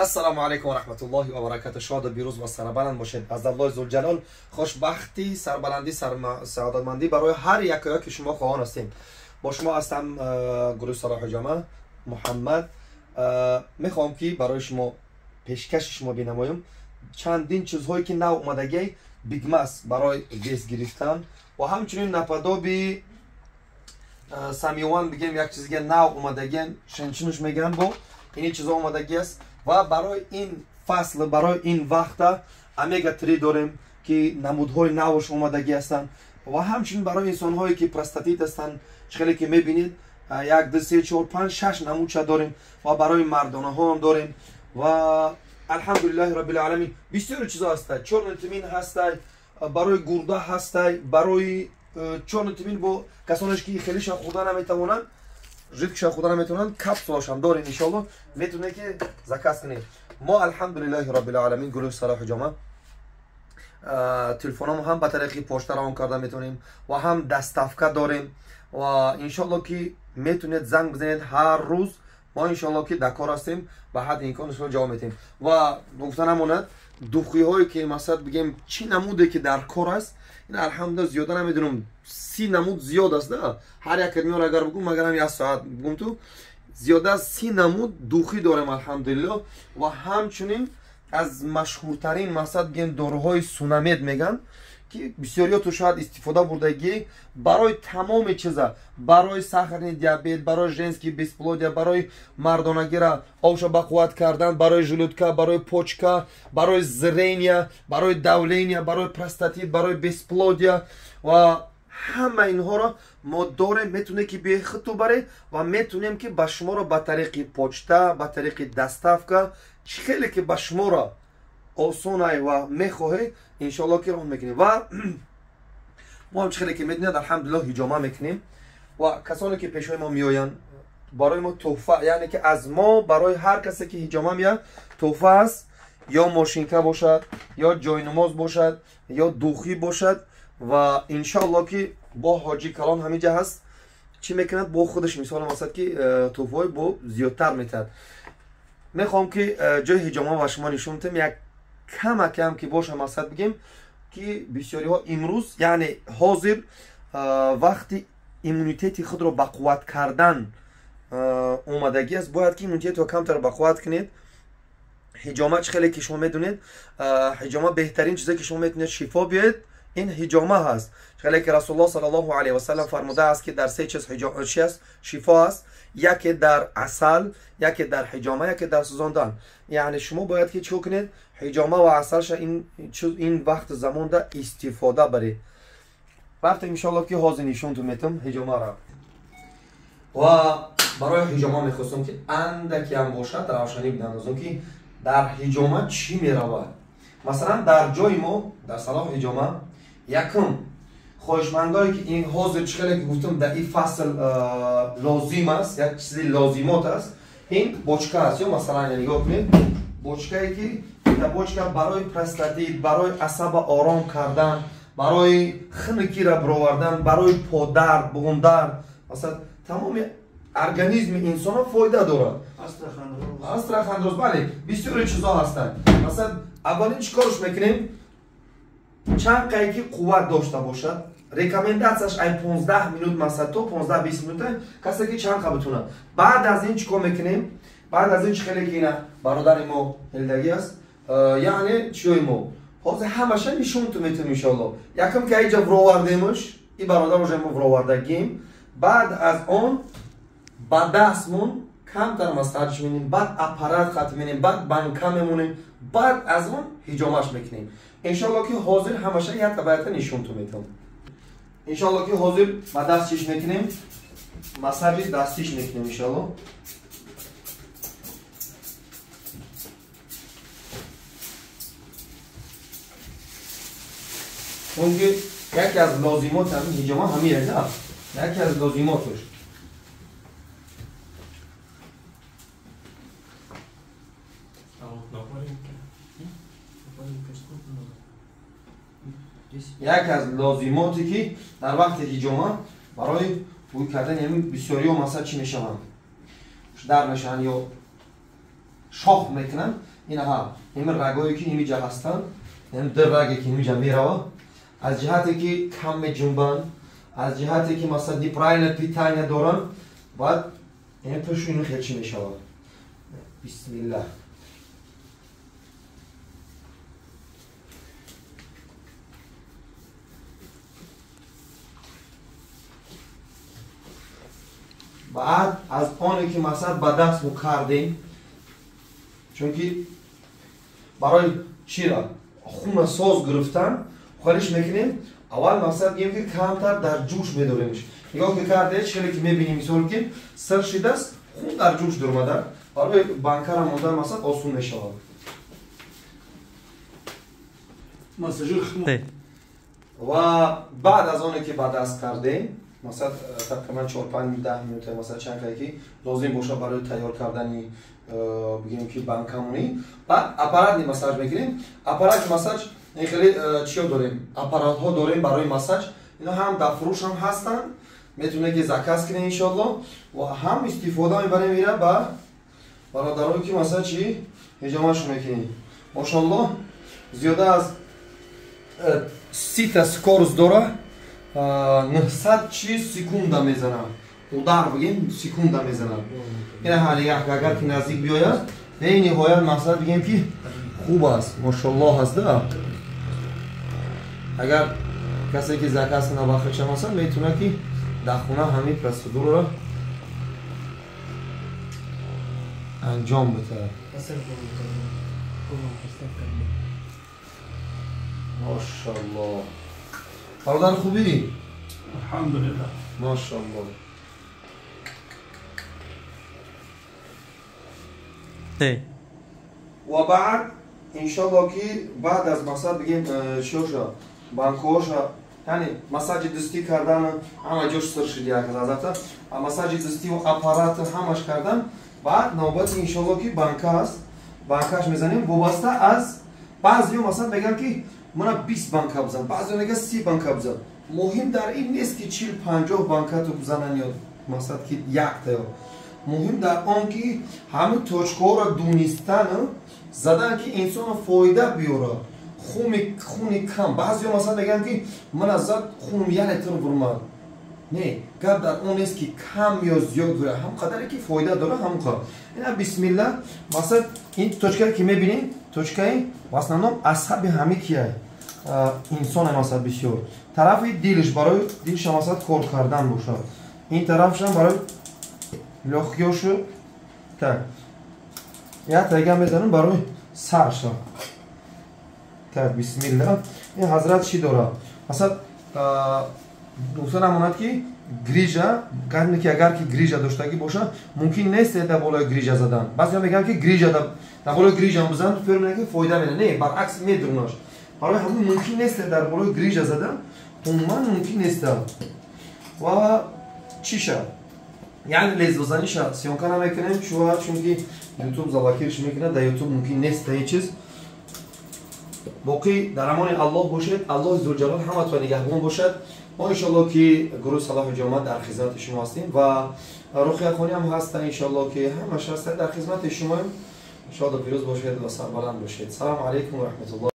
Ассалому алайкум ва раҳматуллоҳи ва баракатуҳ. Шоду бирӯз ва сарбаланд бошед. Аз Аллоҳи Зулҷалол хушбахтӣ, сарбаландӣ, саодатмандӣ барои ҳар якояки шумо хоҳон ҳастем. Бо шумо ҳастам гурӯҳи Салоҳ Ҳиҷома Муҳаммад. Мехоҳам ки барои шумо пешкаши шумо бинамоям чандин чизҳое ки нав омадагӣ бигмас барои вес гирифтан ва ҳамчунин наподоби самиёван бигем як чизге нав омадагиан шанчинуш мегӯянд бо ини чизҳо омадагӣ аст ва барои ин фасл, барои ин вақта омега 3 дорем ки намудҳои навш омадагӣ ҳастанд ва ҳамчунин барои инсонҳое ки простатит ҳастанд, чӣ хеле ки мебинед 1 2 3 4 5 6 намудча дорем ва барои мардонаҳо ҳам дорем ва алҳамдулиллаҳи раббил оламин бисёри чизҳо ҳастанд. Чорный тмин ҳастай, барои гурда ҳастай, барои чорный тмин бо касонеш ки хелиша хӯрда наметавонанд, жидкиша хӯрда наметавонанд, капсулашам дорем иншоалло, метавонед ки заказ кунед. Мо алҳамдулиллаҳи раббил оламин гурӯҳи Салоҳ Ҳиҷома телефономо ҳам ба тариқи почта равон карда метавонем ва ҳам доставка дорем ва иншоалло ки метавонед занг бизанед ҳар рӯз. Мо иншоалло ки дар кор ҳастем, ба ҳадди имкон иншоалло ҷавоб медиҳем. Ва гуфта намонад духиҳое ки масалан бигем чӣ намуде ки дар кор аст, ин алҳамдулилла зиёда намедонам, 30 намуд зиёд аст, да ҳар як миёр агар бигӯм магарам як соат бигӯм ту зиёда аз 30 намуд духӣ дорем алҳамдулилло. Ва ҳамчунин аз машҳуртарин масалан бигем доруҳои сунамед мегӯянд ки бисёриёту шояд истифода бурдагӣ барои тамоми чиза, барои сахарный диабет, барои женский бесплодия, барои мардонагира обша бақувват кардан, барои желудка, барои почка, барои зрения, барои давления, барои простатит, барои бесплодия ва ҳама инҳоро мо дорем. Метавонем ки бехудту баред ва метавонем ки ба шуморо ба тариқи почта, ба тариқи доставка чӣ хеле ки ба шуморо осонай ва мехоҳед иншоалло ки роҳ мекунем. Ва мо ҳам чӣ хеле ки медонед алҳамдулилло ҳиҷома мекунем ва касоне ки пешои мо меоянд барои мо тӯҳфа, яъне ки аз мо барои ҳар касе ки ҳиҷома меяд тӯҳфа аст, ё мошинка бошад, ё ҷойнамоз бошад, ё духӣ бошад. Ва иншоалло ки бо ҳоҷи калон ҳаминҷа ҳаст, чӣ мекунад бо худаш мисол масад ки тӯҳфаҳои бо зиёдтар метиҳад. Мехоҳам ки ҷои ҳиҷома ба шумо нишон диҳам, як камакам ки боша мақсад бигем ки бисёриҳо имрӯз, яъне ҳозир вақти иммунитети худро бақувват кардан омадагӣ аст. Бояд ки иммунитетро камтар бақувват кунед. Ҳиҷома чӣ хеле ки шумо медонед, ҳиҷома беҳтарин чизе ки шумо метавонед шифо биёед ин ҳиҷома ҳаст. Хеле ки Расулуллоҳ саллаллоҳу алайҳи васаллам фармудааст ки дар се чиз чи аст шифо аст: яке дар асал, яке дар ҳиҷома, яке дар сӯзондан. Яъне шумо бояд ки чӣ кунед? Ҳиҷома ва асалша ин вақт замонда истифода баред. Вақте иншоалло ки ҳозир нишонтон метам ҳиҷомаро. Ва барои ҳиҷома мехостам ки андакиам бошад равшанӣ биандозам ки дар ҳиҷома чӣ меравад. Масалан дар ҷои мо дар Салоҳ Ҳиҷома якум хоҳишмандое ки ин ҳозир чӣ хеле ки гуфтам дар ин фасл лозим аст, як чизи лозимот аст, ин бочка аст. Ё масалан нигоҳ кунед, бочкае ки бочка барои простатит, барои асаба ором кардан, барои хунукиро баровардан, барои подард, буғумдард, масалан тамоми организми инсонро фоида дорад. Астрахандроз, бале, бисёри чизҳо ҳастанд. Масалан аввалин чӣ корш мекунем? Чанд қае ки қувват дошта бошад, рекомендатсияш ай 15 минут масалан то 15-20 минута касе ки чанд қа битонад. Баъд аз ин чӣ кор мекунем? Баъд аз ин чӣ хеле ки ина бародари мо ҳелдагӣ аст, яъне чиёи мо ҳозир ҳамаша нишонтон метавонем иншоалло. Якум ки айҷа вровардемш, ин бародар уже мо вровардагим. Баъд аз он ба дастмон камтар масаҷ менем, баъд аппарат хат менем, баъд банка мемонем, баъд аз он ҳиҷомаш мекунем. Иншоалло ки ҳозир ҳамаша як ба якта нишонтон метавонам. Иншоалло ки ҳозир ба даст чиш мекунем, масаҷи дастиш мекунем иншоалло. Чунки яке аз лозимот ҳамин ҳиҷома ҳамин аст, яке аз лозимоташ. Яке аз лозимоте ки дар вақти ҳиҷома барои бӯй кардани ҳамин бисёриҳо масалан чӣ мешаванд, дар мешаванд ё Шох мекунанд. Инаҳа ин рагое ки инҷа ҳастанд, яъне ду раге ки инҷа мерава, аз ҷиҳате ки кам меҷунбанд, аз ҷиҳате ки масалан неправильное питание доранд, баъд ин пушу ин хел чӣ мешавад. Бисмиллаҳ. Баъд аз оне ки масалан ба даст мо кардем, чунки барои чира хуна соз гирифтан холиш мекунем, аввал мақсад гем ки камтар дар ҷӯш медоремш. Нигоҳ ки карде, хеле ки мебинем, мисол ки сир шидааст, хун дар ҷӯш дуромада, барои банкара мондан мақсад осон мешавад. Ва баъд аз оне ки ба даст кардем, масалан тақрибан 4-5-10 минута, масалан чанд қадар ки лозим бошад барои тайёр кардани бигем ки банкамонӣ, баъд аппаратни массаж мекунем. Аппарати массаж ин хеле чиё дорем, аппаратҳо дорем барои массаж. Ино ҳам дар фурӯш ҳам ҳастанд, метавонед ки заказ кунед иншоалло, ва ҳам истифода мебарем ира ба бародарое ки масалан чи ҳиҷомашон мекунем. Мошоалло зиёда аз 30 та скорость дора, 900 чи секунда мезанад, удар бигем секунда мезанад. Ина ҳали агар ки наздик биёяд, бениҳоят мақсад бигем ки хуб аст, мошоалло ҳаст да. Агар касе ки заказ кунад ба худша масалан метавонад ки дар хона ҳамин процедураро анҷом бидиҳад. Мошоалло. Бародар хубӣ? Алҳамдулиллаҳ. Мошоалло. Ва баъд иншоалло ки баъд аз мақсад бигем чиёша банкҳоша, яъне массажи дастӣ кардан ҳама ҷош сир шуд як азата, массажи дастӣ ва аппарат ҳамаш кардан, баъд навбати иншоалло ки банка аст, банкаш мезанем. Вобаста аз баъзеҳо масалан мегӯянд ки мана 20 банка бизан, баъзеҳо мегӯянд 30 банка бизан. Муҳим дар ин нест ки 40-50 банкату бизананд ё масалан ки якта ё. Муҳим дар он ки ҳамин точкаҳоро донистан задан ки инсонро фоида биёрад. Хуни кам. Баъзеҳо масалан мегӯянд ки мана зад хунум як литр бурмад. Не, гап дар он нест ки кам ё зиёд дорад, ҳам қадаре ки фоида дорад ҳамон қадар. Ина бисмилла, масалан ин точкае ки мебинем, точкаи в основном асаби ҳами кия инсоне масалан бисёр. Тарафи дилш барои дилша масалан кор кардан бошад. Ин тарафшам барои лёгкиёшу так. Як тайга мезанам барои сарша. Так, бисмилла. Ин ҳазрат чӣ дорад? Масалан гуфта намонад ки грижа, гапне ки агар ки грижа доштагӣ боша, мумкин нест дар болои грижа задан. Баъзеҳо мегӯянд ки грижа дар болои грижа бизан, фикр мекунанд ки фоида медиҳад. Не, баръакс медурнаш. Барои ҳамин мумкин нест дар болои грижа задан, умуман мумкин нест. Ва чиша? Яъне лезвозаниша съёмка намекунем, чунки YouTube заблокирш мекунад, дар YouTube мумкин нест ин чиз. Боқӣ дар амони Аллоҳ бошед, Аллоҳи зулҷалол ҳаматон нигаҳбон бошад. Мо иншоалло ки гурӯҳи Салоҳи Ҷомат дар хизмати шумо ҳастем ва руқияхонӣ ҳам ҳаста иншоалло ки ҳамаш ҳаста дар хизмати шумоем. Шоду пирӯз бошед ва сарбаланд бошед. Салому алайкум ва раҳматуллоҳ.